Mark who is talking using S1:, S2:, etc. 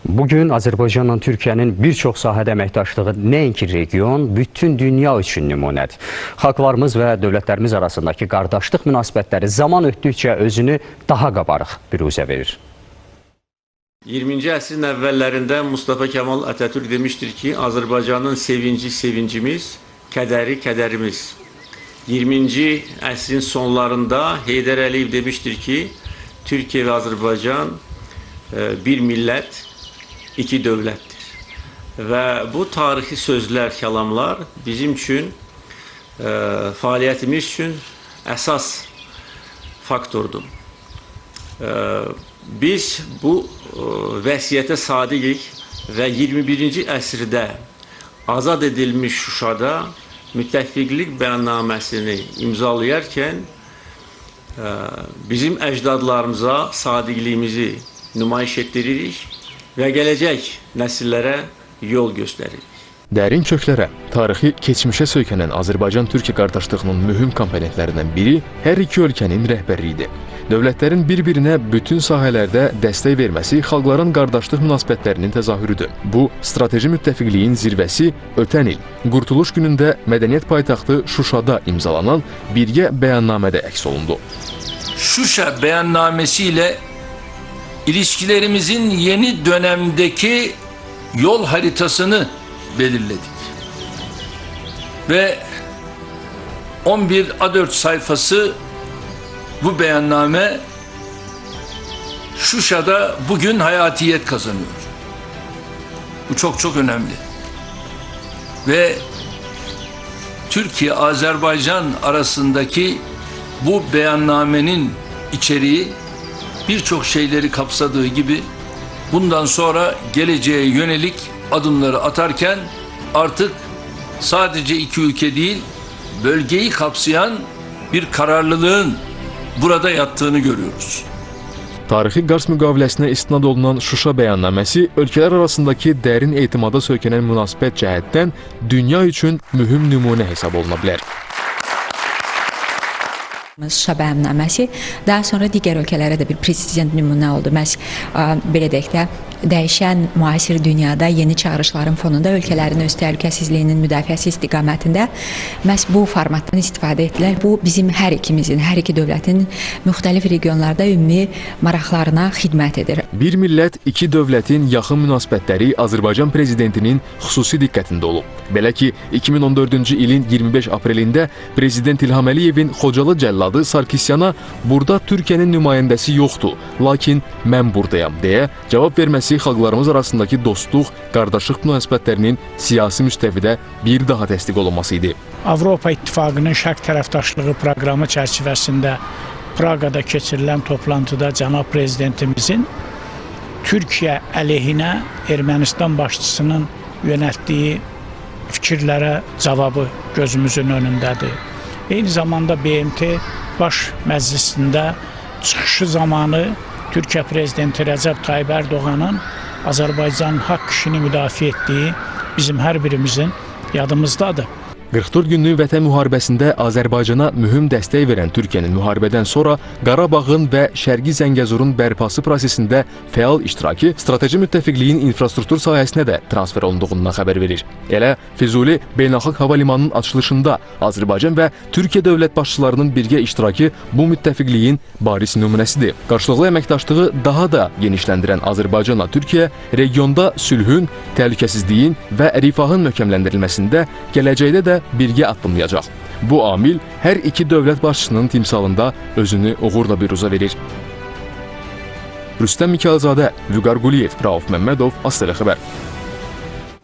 S1: Bugün Azərbaycanla Türkiyənin bir çox sahədə əməkdaşlığı nəinki region, bütün dünya üçün nümunədir. Xalqlarımız və dövlətlərimiz arasındakı qardaşlıq münasibətləri zaman ötdükcə özünü daha qabarıq büruzə verir.
S2: 20-ci əsrin əvvəllərində Mustafa Kemal Atatürk demişdir ki, Azərbaycanın sevinci sevincimiz, kədəri kədərimiz. 20-ci əsrin sonlarında Heydər Əliyev demişdir ki, Türkiyə və Azərbaycan bir millət, iki dövlətdir. Və bu tarixi sözlər, kəlamlar bizim üçün, fəaliyyətimiz üçün əsas faktordur. Biz bu vəsiyyətə sadiqik və 21-ci əsrdə azad edilmiş Şuşada müttəfiqlik bəyannaməsini imzalayarkən bizim əcdadlarımıza sadiqliyimizi nümayiş etdiririk və gələcək nəsillərə yol göstəririk.
S3: Dərin köklərə, tarixi keçmişə söykənən Azərbaycan-Türkiyə qardaşlığının mühüm komponentlərindən biri hər iki ölkənin rəhbərliyidir. Dövlətlərin bir-birinə bütün sahələrdə dəstək verməsi xalqların qardaşlıq münasibətlərinin təzahürüdür. Bu, strateji müttəfiqliyin zirvəsi ötən il Qurtuluş günündə mədəniyyət paytaxtı Şuşada imzalanan birgə bəyannamədə əks olundu.
S4: Şuşa bəyannaməsi ilə ilişkilerimizin yeni dönemdeki yol haritasını belirledik. Ve 11 A4 sayfası bu beyanname Şuşa'da bugün hayatiyet kazanıyor. Bu çok çok önemli. Ve Türkiye-Azerbaycan arasındaki bu beyannamenin içeriği birçok şeyleri kapsadığı gibi bundan sonra geleceğe yönelik adımları atarken artık sadece iki ülke değil, bölgeyi kapsayan bir kararlılığın burada yattığını görüyoruz.
S3: Tarixi Qars müqaviləsinə istinad olunan Şuşa bəyannaməsi ölkələr arasındakı dərin etimada söykənən münasibət cəhətdən dünya üçün mühüm nümunə hesab oluna bilər.
S5: Şuşa bəyannaməsi daha sonra digər ölkələrə də bir prezident nümunə oldu. Məhz belə deyək də, dəyişən müasir dünyada yeni çağırışların fonunda ölkələrin öz təhlükəsizliyinin müdafiəsi istiqamətində məhz bu formatdan istifadə etdilər. Bu bizim hər ikimizin, hər iki dövlətin müxtəlif regionlarda ümumi maraqlarına xidmət edir.
S3: Bir millət, iki dövlətin yaxın münasibətləri Azərbaycan prezidentinin xüsusi diqqətində olub. Belə ki, 2014-cü ilin 25 aprelində Prezident İlham Əliyevin Xocalı cəlladı Sarkisyana "Burada Türkiyənin nümayəndəsi yoxdur, lakin mən buradayam" deyə cavab verməsi xalqlarımız arasındakı dostluq, qardaşlıq münasibətlərinin siyasi müstəvidə bir daha təsdiq olunması idi.
S6: Avropa İttifaqının Şərq tərəfdaşlığı proqramı çərçivəsində Praqada keçirilən toplantıda cənab prezidentimizin Türkiyə əleyhinə Ermənistan başçısının yönəltdiyi fikirlərə cavabı gözümüzün önündədir. Eyni zamanda BMT Baş Məclisində çıxışı zamanı Türkiyə Prezidenti Rəcəb Tayyip Erdoğanın Azərbaycanın haqq işini müdafiə etdiyi bizim hər birimizin yadımızdadır.
S3: 44 günlük vətən müharibəsində Azərbaycana mühüm dəstək verən Türkiyənin müharibədən sonra Qarabağın və Şərqi Zəngəzurun bərpası prosesində fəal iştirakı strateji müttəfiqliyin infrastruktur sahəsinə də transfer olunduğundan xəbər verir. Elə Füzuli Beynəlxalq Hava Limanının açılışında Azərbaycan və Türkiyə dövlət başçılarının birgə iştirakı bu müttəfiqliyin bariz nümunəsidir. Qarşılıqlı əməkdaşlığı daha da genişləndirən Azərbaycanla Türkiyə regionda sülhün, təhlükəsizliyin və rifahın möhkəmləndirilməsində gələcəkdə də birgə addımlayacaq. Bu amil hər iki dövlət başçısının timsalında özünü uğurla büruzə verir. Rüstəm Mikayılzadə, Vüqar Quliyev, Rauf Məmmədov, ASTV Xəbər.